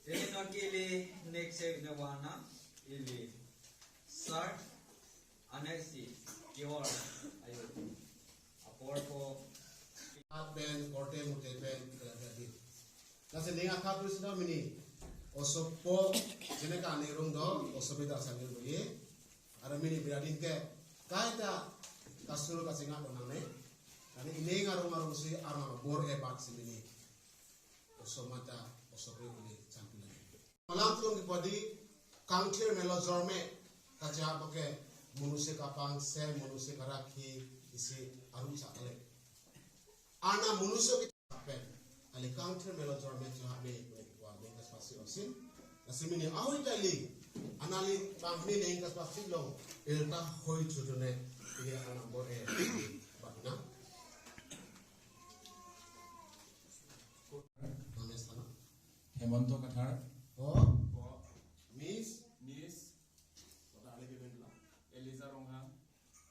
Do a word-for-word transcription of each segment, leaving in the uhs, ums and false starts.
Dei non ke ili next se ina wana ili sir anai si kior ayo apor ko aben korte mute pen kaya jadi. Lasi ning akha tu sida mini osopo jene ka ne rung do osopo da sangil boye. Ara mini biradin ke kaita kasur kasinga do nangne. Kani ining arong arong si arong bor-e bat si mini. Osomata osopo ili champila. Malam tum di padi kangthir melo jorme kaja boke manusia kapangse manusia karakhi isi arum sakale. Arnam manusia kita pen. Ali kangthir melo jorme chahame wa mengkas pasi osin. Lasi mini ahoi kali. Anali pangni nengkas pasi long. Ilta hoi chudune. Ini arnam bor-e. Bakna. Names tana? Hemonto Kathar. O. O. Miss. Miss. Kota ale ke benla. Eliza Ronghang.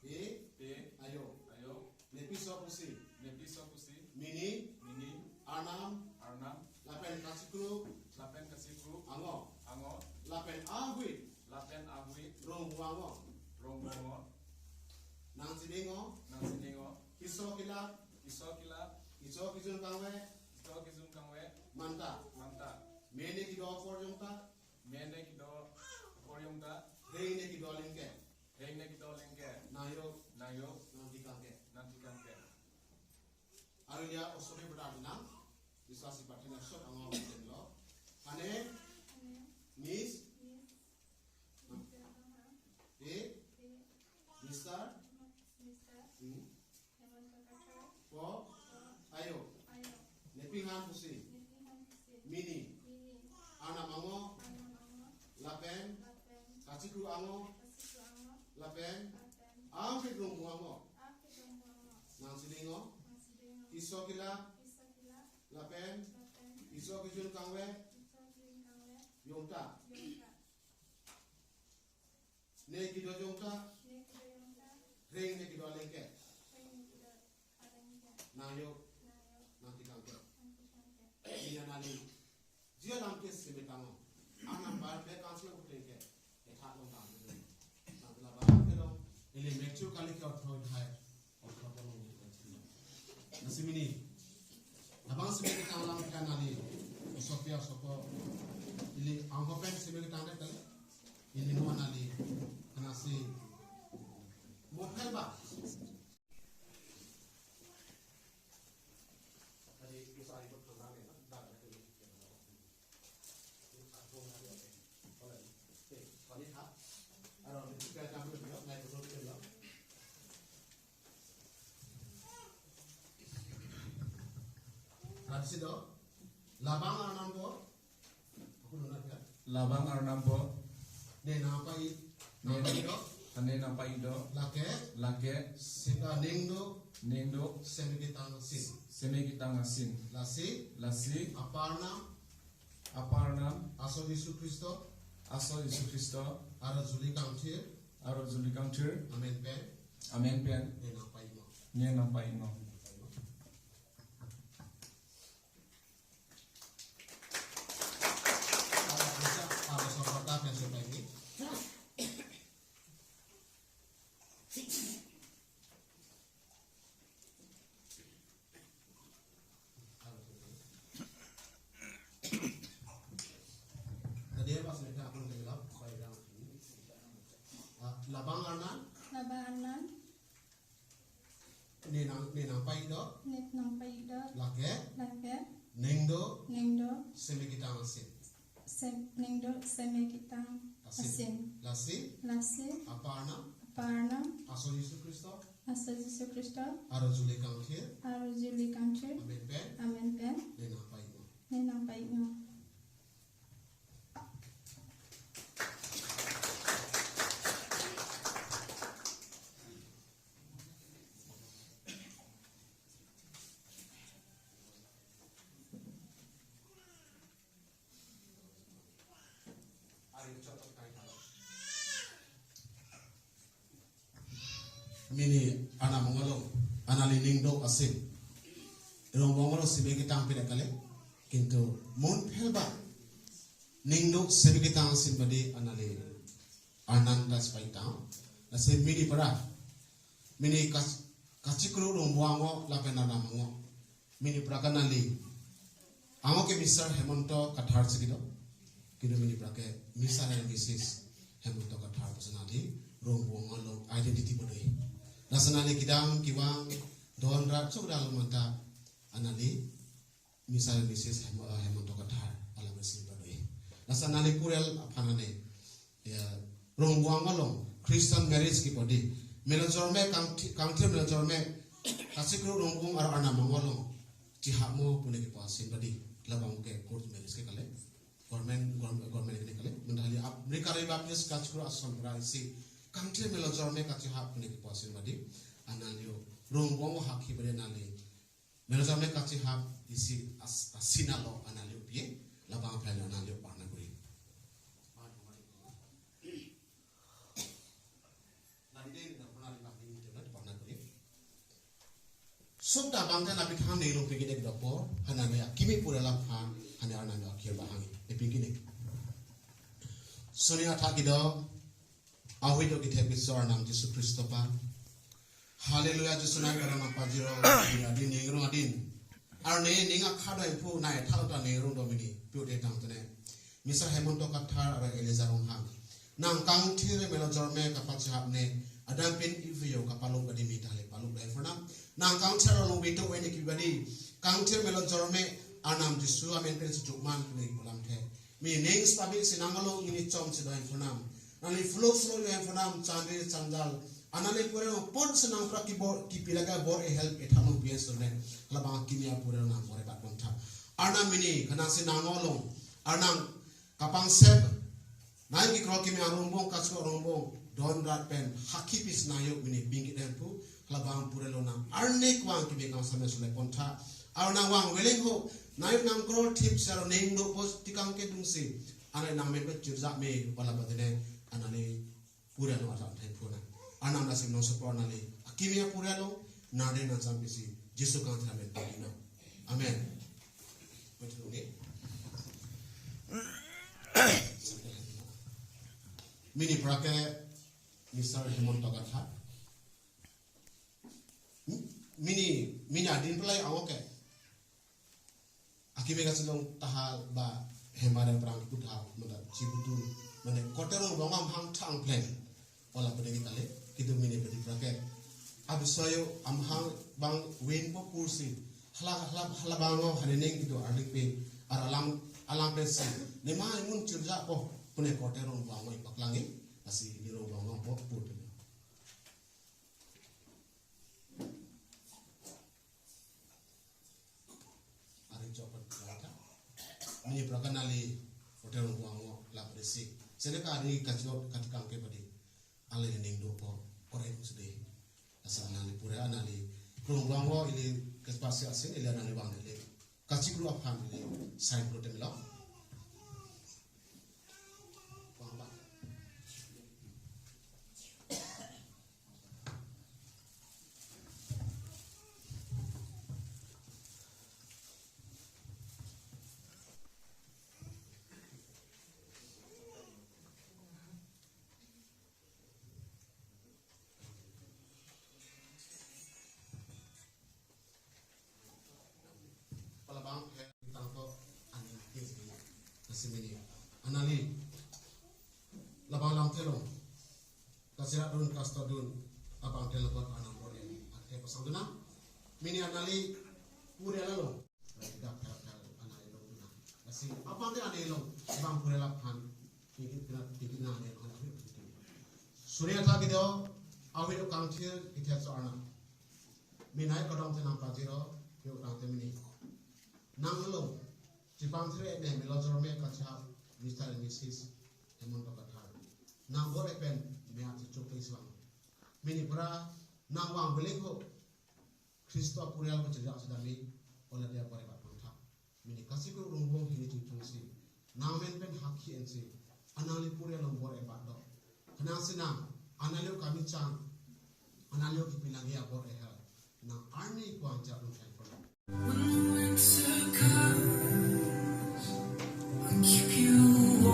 Pe. Pe. Ayo. Ayo. Nepi so pusi. Nepi so pusi. Mini. Mini. Arnam. Arnam. Lapen kasikru. Lapen kasikru. Ango. Ango. Lapen ahwi. Lapen ahwi. Rongbu ango. Rongbu ango. Nangsiningo. Nangsiningo. Kiso kila. Kiso kila. Kiso kijun kangwe. Kiso kijun kangwe. Manta. Manta. Mene kido apor jongta. Mene kido apor jongta. Reng ne kido lengke. Reng ne kido lengke. Nayo. Nayo. Nangtikangke. Nangtikangke. Aru ya osopo berda nang. Bisa si patina shot ango lo. Ane. Miss. Miss. Mister Ronghang. E. E. Mister. Mister. Hmm. Hemonto Kathar. Po. Po. Ayo. Ayo. Nepi han pusi. Nepi han pusi. Mini. Mini. Arnam ango. Arnam ango. Lapen. Lapen. Kasikru ango. Kasikru ango. Lapen. Lapen. Angke rongbu ango. Angke rongbu ango. Nangsiningo. Nangsiningo. Kiso kila. Kiso kila. Lapen. Lapen. Kiso kijun kangwe. Kiso kijun kangwe. Jongta. Jongta. Ne kido jongta. Ne kido jongta. Reng ne kido alengke. Reng ne kido alengke. Nangyo. Nangyo. Nangtikangke. Nangtikangke. Ina nali. Jia lamke simi tango. Arnam bar be kansi utlengke. Etha long tang. Nang la bar ke long. Ili mature kali ke ortho hai. Nasi mini. Labang simi ketang lam kan nali. Osopo osopo. Ili angkopen simi ketang dek kali. Ili nuan nali. Kana si. Motel ba. Tadi bisa ikut kembali, dah, dah, dah. Labang Arnam po. Aku dengar ya. Labang Arnam po. Ne nangpai. Ne nangpai do. Ne nangpai do. Lake. Lake. Sika ningduk. Ningduk. Seme ketang asin. Seme ketang asin. Lasi. Lasi. Aparnam. Aparnam. Aso Jisu Kristo. Aso Jisu Kristo. Aro juli kangthir. Aro juli kangthir. Amen pen. Amen pen. Ne nangpai mo. Ne nangpai mo. Aro bisa, aro soporta pen sopai ni. Tadi ya, pas mereka akan bilang, apa yang, ah, Labang Arnam. Labang Arnam. Ne nang, ne nangpai do. Ne nangpai do. Lake. Lake. Ningduk. Ningduk. Seme ketang asin. Sem-, ningduk seme ketang asin. Asin. Lasi. Lasi. Aparnam. Aparnam. Aso Jisu Kristo. Aso Jisu Kristo. Aro juli kangthir. Aro juli kangthir. Amen pen. Amen pen. Ne nangpai mo. Ne nangpai mo. Mini ana mongolo, ana lining do asin. Rong mongolo seme ketang pida kali, kintu mun phelba. Ningduk sebi ketang asin badi anali Arnam ta sipaitam. Lasi mini pura, mini Kas-, Kachikru Rongbuang ango lapen Arnam ango. Mini pura ke nali ango ke Mister Hemonto Kathar si kedo. Kedo mini pura ke Mister and Missus Hemonto Kathar pusi nali Rongbuang along identity badi. Lasi nali kedam kevang don rat sok dal manta anali Mister and Missus Hem-, eh, Hemonto Kathar alam resi badi. Lasi nali purel aphan ane, ya, Rongbuang along Christian marriage kepadi, Melojorme Kangthi-, Kangthir Melojorme Kachikru Rongbuang ar Arnam ango along chihapmo pu ne kepu asin badi. Labang ke court marriage ke kali, government, government, government ke kali. Mendali ap America Baptist Kachikru Ason pura isi Kangthir Melojorme kachihap pu ne kepu asin badi. Analiyo Rongbuang ango hakhi badi nali Melojorme kachihap isi as-, asin alo analiyo pi, labang aphan analiyo parna kuri. Sukta bangte nabi thang ne lo pigi dek dopo, hanane akimi pura laphan, hane Arnam akhir bahang, epigi ne. Suni athak kedo, Ahoi do kithep Iso Arnam Jisu Khristo aphan. Hallelujah, Jisu nai karam apajiro, adin ningrung adin. Arne ning akhado iphu nai thal ta ningrung do mini, pute tangte ne. Mister Hemonto Kathar aro Eliza Ronghang. Nang Kangthir Melojorme kapachihap ne, adam pen iviyo kapalok badi mi thale palok dai fernam. Nang Kangthir along bito ene kibadi, Kangthir Melojorme, Arnam Jisu amen pen sejukman ne pulang the. Mini ning stabik sinang along mini chom si dohen fernam. Nangli fluk fluk dohen fernam, chandri chanjal. Anali pura pun sinang pra kibor, kipi laga bor e help e thamu bias ne. Labang kimi apura nang bor e bat pontha. Arnam mini, kanang sinang along. Arnam kapangsep. Nai kekroi kimi arongbong, kasu arongbong. Don rat pen, hakhi pis nayo mini bingkit den pu. Labang pura lonang. Arne kwang kimi kangsam sulai pontha. Arnam vang willing ho. Nai nang kroi thip sero neng do pos tikang kedungsi. Anai nang me pechirja me pala badene. Anani pura no asam thai puna. Arnam nasim nong support nali. Akimi apura lo. Nade nang sam pisi. Jisu kang thramen pagina. Amen. Betul ni. Mini pura ke Mister Hemonto Kathar. Mini, mini adin pulai ango ke. Akimi kachelong tahal ba hemare prang kutha manda chibutu mane kote Rongbuang amahang thang plan. Ola pada kita le, kita mini pada pura ke. Abisoyo amahang bang wen po kursi. Hala, hala, hala bango hane neng kita arlik pe. Ar alang, alang pe si. Nema imun chirja po. Pune kote Rongbuang ango ipaklang e. Lasi ni Rongbuang ango po pute. Ari chopot kata. Mini pura ke nali hotel Rongbuang ango lap resi. Sene ka ari kachot katikang ke padi. Ale ning do po. Kore mus de. Asal nali pura nali Rongbuang ango ili kespasi asin ili nali bang ili. Kachikru aphan ili sign pro temilo. Bang bang. Palabang he tangko ani kis ni asimini. Anali labang lam telong. Kasirat dun, kasta dun, abang telong bot anam bot e. Athe pasang dun na. Mini anali pura lalo. Dak dak dak anali long dun na. Asi abang te anali long. Abang pura laphan. Tingkit kena, tingkit na anali long. Suri athak kedo, awi do kangthir, kithet so arna. Minai kodong te nang pajiro, yo kang te mini. Nang lo, chipang thre ne Melojorme kachihap, Mister and Missus Hemonto Kathar. Nang bor e pen, me ati chok te iswang. Mini pura, nang vang beling ho. Khristo apurial ko chejak sedami, ola dia pare bat pangthak. Mini Kachikru Rongbuang hini chungchung si. Nang men pen hakhi en si. Anali purial long bor e bat do. Kena si nang, anali kami chang. Anali kipi lagi abor e hal. Nang arni ko anjak long thang pernah. When winter comes, I'll keep you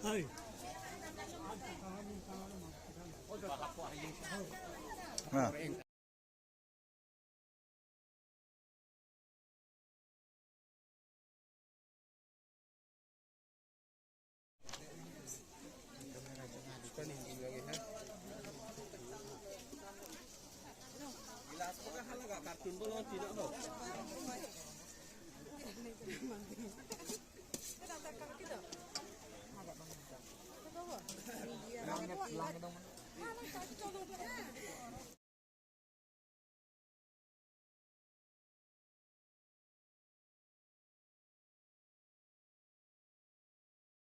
Hai. Ha.